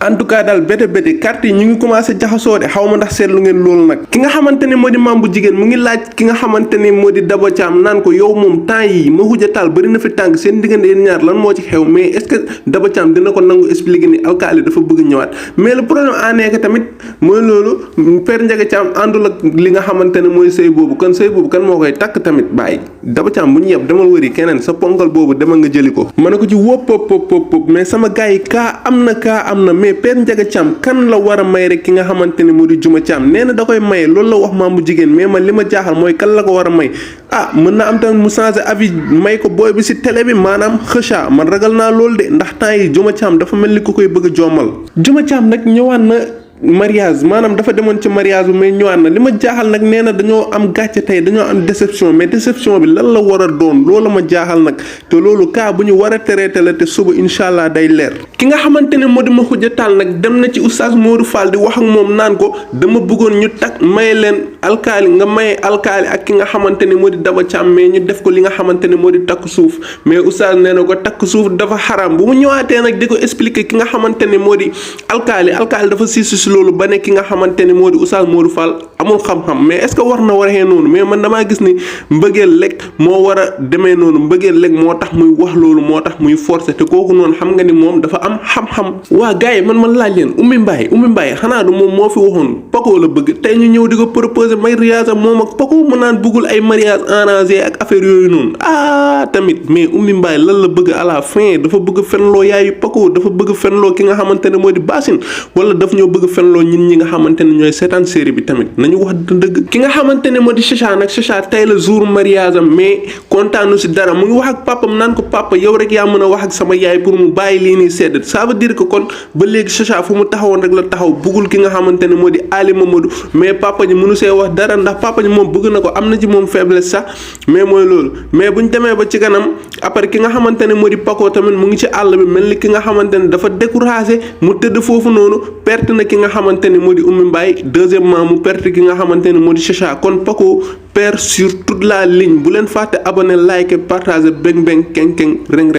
en tout cas daal bété carte yi ñu ngi commencé jaxasoo de xaw ma ndax seetlu ngeen loolu nag ki nga xamante ne moo di maam bu jigéen mu ngi laaj ki nga xamante ne moo di Daba Thiam naan ko yow moom temps yi ma xuja taal bëri na fi tànk seen diggante yéen ñaar lan moo ci xew mais est-ce que Daba Thiam dina ko nangu expliquer ni alkaali dafa bëgg ñëwaat mais le problème en est que tamit mooy loolu Père Ndiaga Thiam àndul ak li nga xamante ne mooy sëy boobu kon sëy boobu kan moo koy takk tamit bàyyi Daba Thiam bu ñu yeb demal wëri keneen sa ponkal boobu demal nga jëli ko ma ne ko ci wóop pop mais sama gars yi kaa am na mais Père Ndiaga Thiam kan la war a may rek ki nga xamante ne moo di Juma Thiam nee na da koy maye loolu la wax maam bu jigéen mais man li ma jaaxal mooy kan la ko war a may mën na am tamit mu changé avis may ko booy bi si télé bi maanaam xëcha man ragal naa loolu de ndax temps yi Juma Thiam dafa mel ni ku koy bëgg a jommal Juma Thiam nag ñëwaat na mariage maanaam dafa demoon ci mariage bi mais ñëwaat na li ma jaaxal nag nee na dañoo am gàcce tey dañoo am déception mais déception bi lan la war a doon loolu ma jaaxal nag te loolu cas bu ñu war a traité la te suba incha allah day leer ki nga xamante ne moo di ma xuja taal nag dem na ci oustaz Modou Fall di wax ak moom naan ko dama bëggoon ñu takk maye leen alkaali nga maye alkaali ak ki nga xamante ne moo di Daba Thiam mais ñu def ko li nga xamante ne moo di takk suuf mais oustaz nee na ko takk suuf dafa xaram bu mu ñëwaatee nag di ko expliquer ki nga xamante ne moo di alkaali dafa siisu loolu ba ne ki nga xamante ni moo di Oustaz Modou Fall amul xam-xam mais est-ce que war na waxee noonu mais man damaa gis ni mbëggeel lekk moo war a demee noonu mbëggeel lekk moo tax muy wax loolu moo tax muy forcer te kooku noonu xam nga ni moom dafa am xam-xam waa gars yi man laaj leen Oumy Mbaye xanaa du moom moo fi waxoon Paco la bëgg tey ñu ñëw di ko proposer mariage am moom ak Paco mu naan bëggul ay mariage arrangé ak affaire yooyu noonu tamit mais Oumy Mbaye lan la bëgg à la fin dafa bëgg fenloo yaayu Paco dafa bëgg fenloo ki nga xamante ne moo di Basine wala daf ñoo bëgg fenloo ñin ñi nga xamante ne ñooy seetaan série bi tamit nañu wax dëgg ki nga xamante ne moo di Chacha nag Chacha tey la jour mariage am mais kontaanu si dara mu ngi wax ak papam naan ko papa yow rek yaa mën a wax ak sama yaay pour mu bàyyi lii nii sedd ça veut dire que kon ba léegi Chacha fu mu taxawoon rek la taxaw bëggul ki nga xamante ne moo di Ali Mamadou mais papa ji mënu see wax dara ndax papa ji moom bëgg na ko am na ci moom faiblesse sax mais mooy loolu mais buñ demee ba ci kanam après ki nga xamante ne moo di Paco tamit mu ngi ci àll bi mel ni ki nga xamante ne dafa découragé mu tëdd foofu noonu perte na ki nga xamante ne moo di Oumy Mbaye deuxièmement mu perte ki nga xamante ne moo di Chacha kon Paco perd sur toute la ligne bu leen fàtte abonné like partager beng keng reng